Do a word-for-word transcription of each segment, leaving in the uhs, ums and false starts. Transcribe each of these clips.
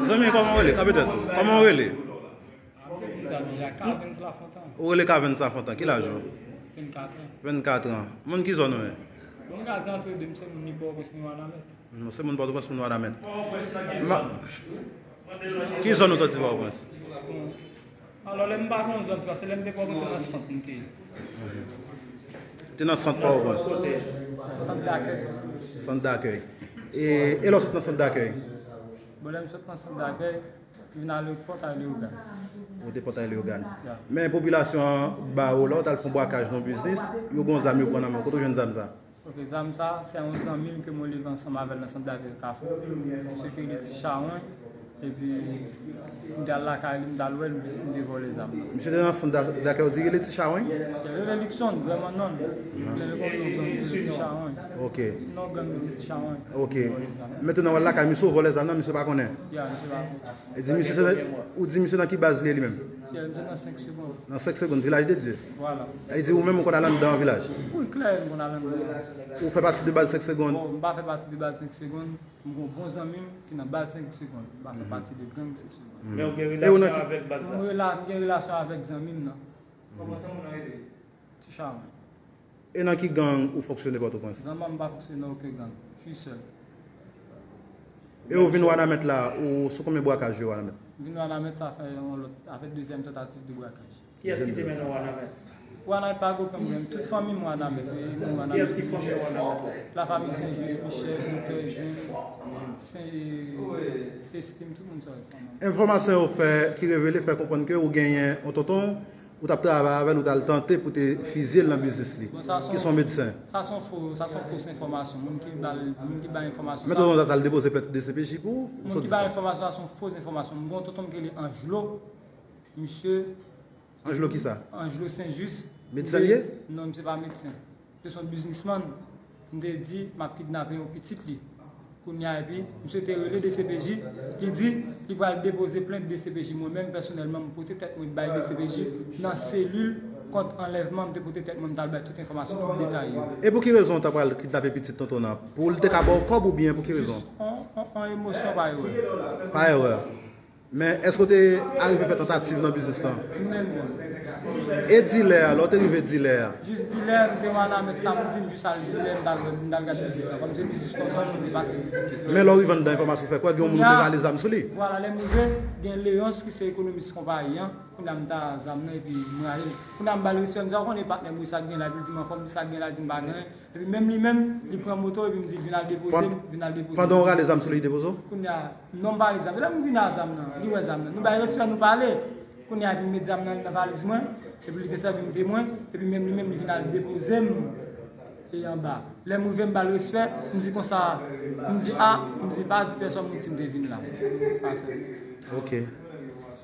Zanmi, kòman w rele? Kanpe tèt ou. Kòman w rele? Ou rele Cavens Lafontan. Ki laj ou? Vennkat an. Vennkat an. Moun ki zòn ou ye? Bon, m ka di antre de, m se moun ni Pòtoprens ni Wanament. Nou se moun Pòtoprens, moun Wanament. Ki zòn ou soti Pòtoprens? Alò, lè m pa gen yon zòn, se lè m te Pòtoprens, se nan sant m te ye. Te nan sant Pòtoprens? Sant dakèy. Sant dakèy. E, e lè w sot nan sant dakèy? Bon, lè m sot nan sant dakèy, m vin ale Pòtay Leyogàn. Ou te Pòtay Leyogàn. Men popilasyon an ba ou, lè w t al fè yon brakaj nan yon biznis, yo gen yon zam yo pran nan men w. Kote w jwenn zam sa? Ok, zam sa, se yon zanmi m ke mwen leve ansanm avè l nan sant dakèy Kafou. Misye ki rele Ti Chawon. Epi, m t al lakay li, m t al wè l, m te vòlè zam nan. Misye te nan sant da- dakèy ou di rele Ti Chawon? Li rele Luckson, vrèman non l. Li rele kòm non gang li, Ti Chawon. Ok. Non gang li, Ti Chawon. Ok. Mentenan, w al lakay misye, ou vòlè zam nan, misye pa konnen? Ya, misye pa konnen. E di misye se nan- ou di misye nan ki baz li ye li menm? Ya, misye nan senk segonn. Nan senk segonn, Vilaj de Dye. Vwala. E di ou menm ou konn al anndan vilaj? Wi, klè, m konn al anndan. Ou fè pati de baz senk segonn? Bon, m pa fè pati de baz senk segonn. M gen yon bon zanmi m ki nan baz senk segonn. M pa fè pati de gang senk segonn. Men ou gen relasyon avèk baz la? M rela- m gen relasyon avèk zanmi m nan. Kòman zanmi w nan rele? Ti Chawon. E nan ki gang ou fonksyone Pòtoprens? Zanmi m pa fonksyone nan okenn gang. Je suis seul. E ou vin Wanament la, ou sou konbyen brakaj ou ye Wanament? M vin Wanament, sa fè yon lòt, sa fè dezyèm tantativ de brakaj. Kiyès ki te mennen w Wanament? Wanament pa gen okenn pwoblèm. Tout fanmi m Wanament, e nou Wanament. Kiyès ki fanmi w Wanament la? La famille Saint-Just, Michel, Doktè Jean, Saint, Estime, tout moun sa yo fanmi m. Enfòmasyon yo fè, ki revele fè konprann ke ou genyen yon tonton, ou t ap travay avè l, ou t al tante pou te fizye l nan biznis li, ki se yon medsen. Sa se yon fo, sa se yon fos enfòmasyon. Moun ki ba l, moun ki bay enfòmasyon sa. Men tonton ta t al depoze plent D C P J pou ou? Moun ki bay enfòmasyon sa se yon fos enfòmasyon. M gen yon tonton m ki rele Anjlo. Misye Anjlo kisa? Anjlo Saint-Just. Medsen li ye? Non, misye pa medsen. Misye se yon biznismann. M te di m ap kidnape yon pitit li. Kounye a, epi, misye te rele D C P J, li di li pral depoze plent D C P J. Mwen menm, pèsonèlman, m pote tèt mwen bay D C P J nan selil kont anlèvman, m te pote tèt mwen, m t al bay tout enfòmasyon, tout detay yo. E pou ki rezon w ta pral kidnape pitit tonton nan? Pou l te ka ba w kòb oubyen pou ki rezon? Jis on, on, on emosyon pa erè. Pa erè. Men, èske w te arive fè tantativ nan biznis lan? Menm non. E dilè a, lè w te rive dilè a? Jis dilè, m te Wanament samdi, m jis al dilè, m t al, m t al gad biznis lan. Kòm se biznis tonton m, m te pase vizite. Men lè w rive anndan, enfòmasyon fè kwè gen yon moun ou te rale zam sou li? Vwala, lè m rive, gen Leonce ki se ekonomis konpayi an. Kounye a m ta zam nan, epi m rale l. Kounye a m ba l respè, m di, "A, w konnen patnè m, wi, sa k gen la?" Epi l di m anfòm, m di, "Sa k gen la?" Di m pa gen anyen. Epi menm li menm, li pran moto epi m di l vin al depoze m, vin al depoze m. Pandan w rale zam sou li, li depoze w? Kounye a, non, m pa rale zam. Lè m vin a zam nan, li wè zam nan. Nou bay respè, nou pale. Kounye a, epi m met zam nan nan valiz mwen, epi li te sèvi m temwen, epi menm li menm, li vin al depoze m e anba. Lè m rive, m ba l respè, m di konsa, m di, "A," m di, "Pa di pèsòn moun si m te vin la." Sa sèl. Ok.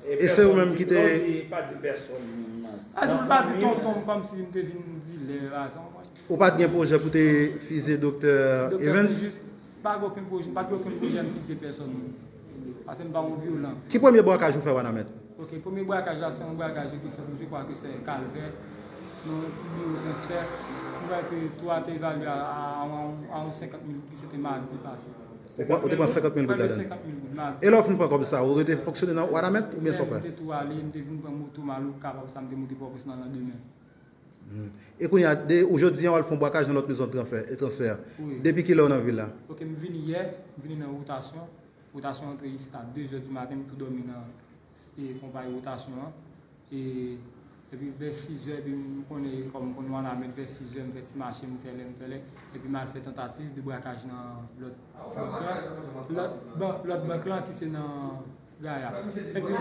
E se ou menm ki te. Lè w di pa di pèsòn moun nan. A di m pa di tonton m kòmsi m te vin dilè la, sa w konprann? Ou pa t gen pwojè pou te fizye Doktè Evens? Doktè Saint-Just, pa gen okenn pwojè, m pa t gen okenn pwojè m fizye pèsòn moun. Paske m pa yon vyolan. Ki premye brakaj ou fè Wanament? Ok, premye brakaj la, se yon brakaj ki fèt, je crois que c'est Calvert, nan yon ti biwo transfè. M kwè ke tou a te evalye a, a, a, a yon senkant mil goud, se te madi pase. Ou pran, ou te pran senkant mil goud ladan l? Senkant mil goud, madi. E lè w fin pran kòb sa, ou rete fonksyone nan Wanament oubyen sa w fè? M te tou ale, m te vin pran moto m al Okap, apre sa m te moute Pòtoprens nan landemen. Hmm. E kounye a, de, ou jodi a, w al fè yon brakaj nan lòt mezon transfè, e transfè a. Wi. Depi kilè w nan vil la? Ok, m vini yè, m vini nan wotasyon. Wotasyon antre isit a de zè di maten, m tou dòmi nan, e, konpayi wotasyon an. E, epi vè sis zè, epi m konnen, kòm m konn Wanament, vè sis zè, m fè ti mache, m fè lè, m fè lè. Epi m al fè tantativ de brakaj nan lòt bank lan. Lòt, ban-, lòt bank lan ki se nan Gaya. Epi,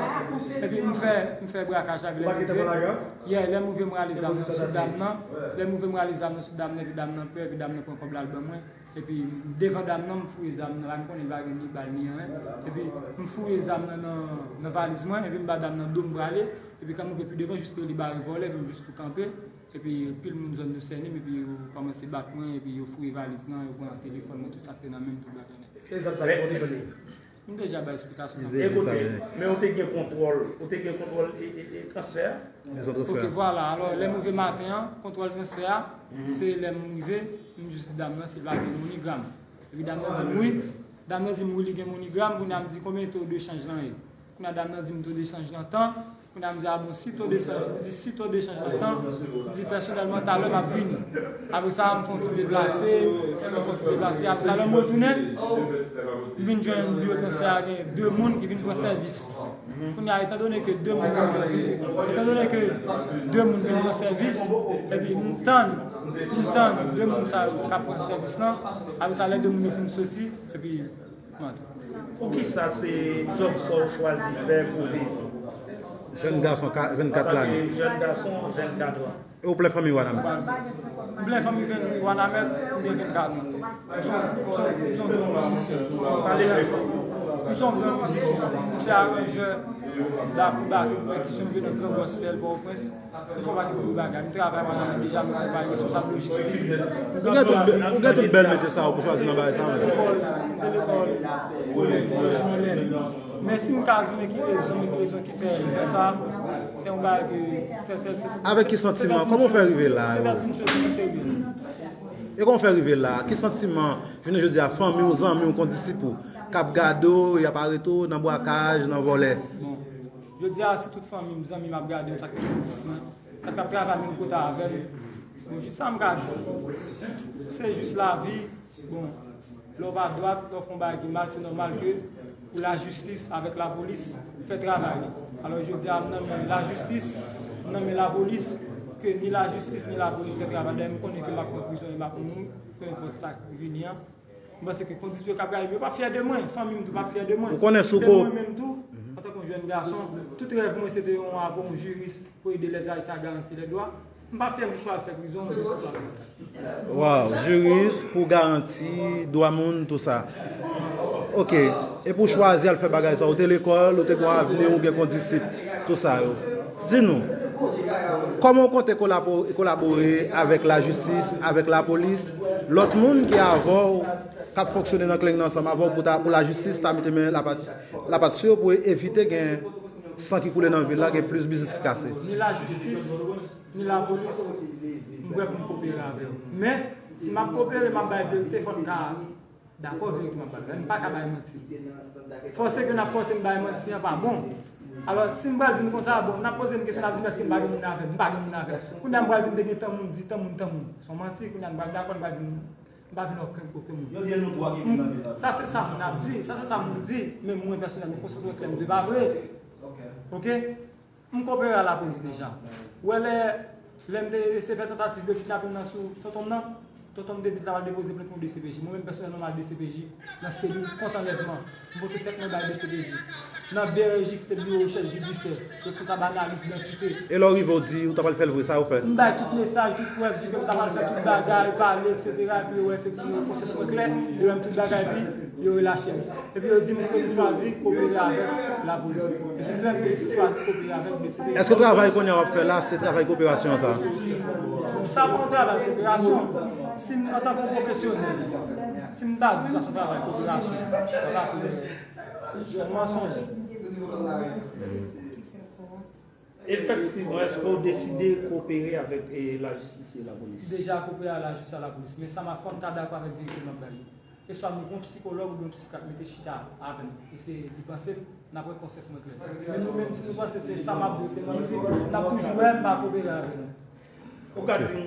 epi m fè, m fè brakaj la, epi lè m rive, yeah, lè m rive, m rale zam nan sou dam nan. Lè m rive, m rale zam nan sou dam nan, epi dam nan pè, epi dam nan pran kòb la, l ban mwen. Epi, devan dam nan, m foure zam nan la, m konnen li pa gen ni bal ni anyen. Epi, m foure zam nan nan, nan valiz mwen, epi m ba dam nan do, m prale. Epi, kan m rive pi devan, jis li bare vòlè, epi m jis tou kanpe. Epi, pil moun zòn yo sène m, epi yo kòmanse bat mwen, epi yo foure valiz lan, yo pran telefòn mwen, tout sa k te nan men m, tout bagay nèt. E zam sa ki kote jwenn li? M deja bay esplikasyon nan. E kote, men ou te gen kontwòl, ou te gen kontwòl e, e, e transfè a? Mezon transfè a. Ok, vwala. Alò, lè m rive maten an, kontwòl transfè a, se lè m rive, m jis di dam nan si l pa gen MoneyGram. Epi dam nan di m wi. Dam nan di m wi li gen MoneyGram, kounye a m di konbyen to de chanj lan ye. Kounye a dam nan di m to de chanj lan tan, kounye a m di a bon si to de chanj, m di si to de chanj lan tan, m di pèsonèlman talè m ap vini. Apre sa, m fè yon ti deplase, m fè yon ti deplase, apre sa lè m retounen, m vin jwenn biwo transfè a gen de moun ki vin pran sèvis. Kounye a, etandone ke de moun, etandone ke de moun vin pran sèvis, epi m tann, m tann de moun sa yo k ap pran sèvis lan, apre sa lè de moun yo fin soti, epi m antre. Poukisa se djòb sa w chwazi fè pou viv? Jèn gason ka- vennkat lane. Jèn gason, vennkat an. E ou plè fanmi w Wanament? M plè fanmi ven- Wanament, m gen vennkat an. M se yon- m se yon- m se yon gran mizisyen. Pale pi fò. M se yon gran mizisyen. M se aranjè lakou, batri, pèkisyon, m jwe nan gran gospel Pòtoprens. M fè yon pakèt gwo bagay. M travay Wanament deja, m travay responsab lojistik. Ou gen tout bè- ou gen tout bèl metye sa yo pou chwazi nan bagay sa yo. M te lekòl, m te lekòl, Jòj Milèn. Men si m ka di w men ki rezon, men ki rezon ki fè m fè sa, se yon bagay ke se- se- se- Avèk ki santiman? Kòman w fè rive la yo? Se yon choz misteryez. E kòman w fè rive la? Ki santiman jounen jodi a, fanmi w, zanmi w, kondisip ou k ap gade w, y ap arete w nan bwakaj, nan vòlè? Bon, jodi a, si tout fanmi m, zanmi m ap gade m, sa k te kondisip mwen, sa k t ap travay menm kote avè m, bon, jis sa m ka di. Se jis lavi. Bon, lè w pa dwat, lè w fè yon bagay ki mal, se nòmal ke pou lajistis avèk lapolis fè travay li. Alò, jodi a, m nan men lajistis, m nan men lapolis, ke ni lajistis ni lapolis fè travay. Dayè, m konnen ke m ap pran prizon e m ap mouri, pe enpòt sa k vini an. M panse ke kondisip yo k ap gade m, yo pa fyè de mwen, fanmi m tou pa fyè de mwen. Ou konnen si w ko- Mwen menm tou, antanke yon jèn gason, tout rèv mwen se te yon avoka, yon jiris pou ede lèzayisyen a garanti lè dwa. M pa fyè m jis pou al fè prizon, m jis pou al. Waw, jiris pou garanti dwa moun, tou sa. Ok. E pou chwazi al fè bagay sa, ou te lekòl, ou te gen avni, ou gen kondisip, tou sa yo. Di nou, kòman w konte kolapo- kolabore avèk lajistis, avèk lapolis, lòt moun ki avè w, k ap fonksyone nan kleng nan ansanm avè w pou ta- pou lajistis ta mete men lapat lapat sou yo pou evite gen san ki koule nan vil la, gen plis biznis ki kase? Ni lajistis, ni lapolis, m prè pou m kopere avè yo. Men, si m ap kopere, m ap bay verite, fò n ka dakò verite m ap bay la. M pa ka bay manti. Fòse ke n ap fòse m bay manti an pa bon. Alò, si m pral di m konsa, bon, n ap poze m kesyon, n ap di m èske m pa gen moun avè m? M pa gen moun avè m. Kounye a m pral di m te gen tan moun, di tan moun, tan moun. Se yon manti, kounye a m pral dakò, m pral di m, m pa vin okenn, okenn moun. Yo di nou twa ki vin nan vil la. Sa se sa moun ap di, sa se sa moun di, men mwen pèsonèlman, konsyans mwen klè, m di pa vre. Ok. Ok? M kopere a lapolis deja. Ou wè lè, lè m te eseye fè tantativ de kidnapin nan sou tonton m nan, tonton m te di l ta pral depoze plent mwen D C P J. Mwen menm pèsonèlman m al D C P J nan selil kont anlèvman. M pote tèt mwen bay D C P J. Nan B R J ki se biwo rechèch jidisyè, responsab analiz idantite. E lè w rive w di ou ta pral fè l vre, sa yo fè? M bay tout mesaj, tout prèv, di ke m ta pral fè tout bagay, pale, etsetera. Epi yo wè efektivman konsyans mwen klè, yo wè m tout bagay, epi yo relache m. Epi yo di m ke m chwazi kopere avèk lapolis. Epi m fè m chwazi kopere avèk D C P J. Èske travay kounye a w ap fè la, se travay koperasyon an sa? Sa pa yon travay koperasyon. Si m, antanke yon pwofesyonèl, si m ta di w sa se yon travay koperasyon, sa pa koperasyon. Se yon mansonj. Efektivman, èske w deside kopere avèk, eh, lajistis e lapolis? Deja kopere a lajistis a lapolis. Men sa m ap fè, m ta dakò avèk verite m ap bay yo. E swa nou gen yon psikològ oubyen yon psikyat mete chita avè m, eseye li panse m, n ap wè konsyans mwen klè. Men nou menm, si nou panse se sa m ap di w, se manti, n ap toujou wè m pa kopere avè nou. Ou ka di nou